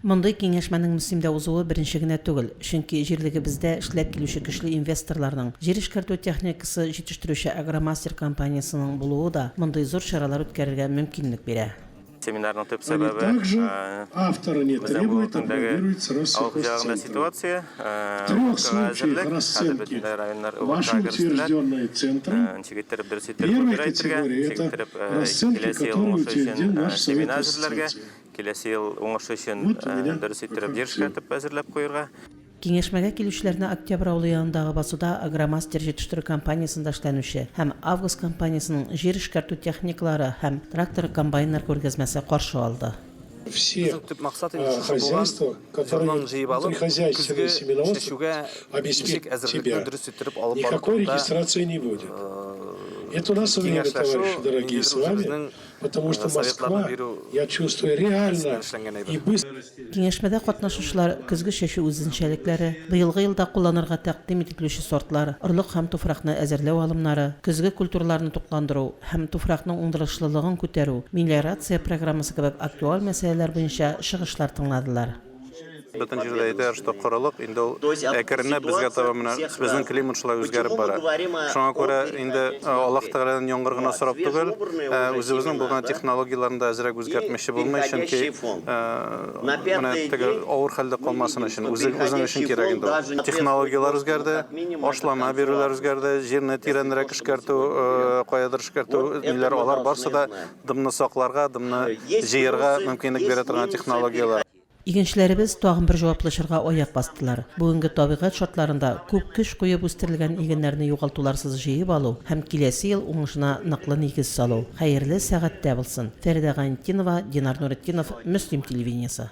Мондый киңәшмәнең Мөслимдә узуы беренче генә түгел, чөнки җирлегебездә эшләп килүче көчле инвесторларның, җир эшкәртү техникасы җитештерүче Агромастер компаниясенең булуы да мондый зур чаралар үткәрергә мөмкинлек бирә. Семинарның төп сәбәбе, безнең бүгенге көндәге авыл хуҗалыгында ситуация, УБКга әзерлек, хәзер бөтенләй районнар УБКга керештеләр. Ничек иттереп дөрес иттереп выбирать итергә, ничек иттереп киләсе ел уңышы өчен семена әзерләргә, Киләсе ел уңышы өчен дөрес иттереп җир эшкәртеп әзерләп куерга. Киңәшмәгә килүчеләрне Октябрь авылы янындагы басуда Агромастер җитештерү компаниясендә эшләнүче һәм Август компаниясенең җир эшкәртү техникалары һәм трактор-комбайннар күргәзмәсе каршы алды. Безнең төп максат инде шушы булган, зерноны җыеп алып, көзге чәчүгә ничек әзерлекне дөрес иттереп алып бару турында киңәшләшү, ниндидер үзебезнең Потому что советларны Москва, бирү я чувствую, өстеннән реально эшләнгән и әйбер. быстро. Киңәшмәдә катнашучылар көзге чәчү үзенчәлекләре, быелгы елда кулланырга тәкъдим ителүче сортлар, орлык һәм туфракны әзерләү алымнары, көзге культураларны тукландыру һәм туфракның уңдырышлылыгын күтәрү, мелиорация программасы кебек актуаль мәсьәләләр буенча чыгышлар тыңладылар. Бөтен җирдә әйтәләр, что корылык, инде ул әкренләп безгә таба менә безнең климат шулай үзгәреп бара. Шуңа күрә инде Аллаһ Тәгаләдән яңгыр гына сорап түгел, үзебезнең булган технологияләрне дә әзрәк үзгәртмичә булмый, чөнки менә теге авыр хәлдә калмасын өчен, үзең үзең өчен кирәк инде ул. Технологияләр үзгәрде, ашлама бирүләр үзгәрде, җирне тирәнрәк эшкәртү, каядыр эшкәртү, ниләр, алар барсы да дымны сакларга, дымны җыярга мөмкинлек бирә торган технологияләр. Игенчеләребез тагын бер җаваплы чорга аяк бастылар. Бүгенге табигать шартларында күп көч куеп үстерелгән игеннәрне югалтуларсыз җыеп алу һәм киләсе ел уңышына ныклы нигез салу. Хәерле сәгатьтә булсын! Фәридә Гайнетдинова, Динар Нуретдинов, Мөслим телевидениесе.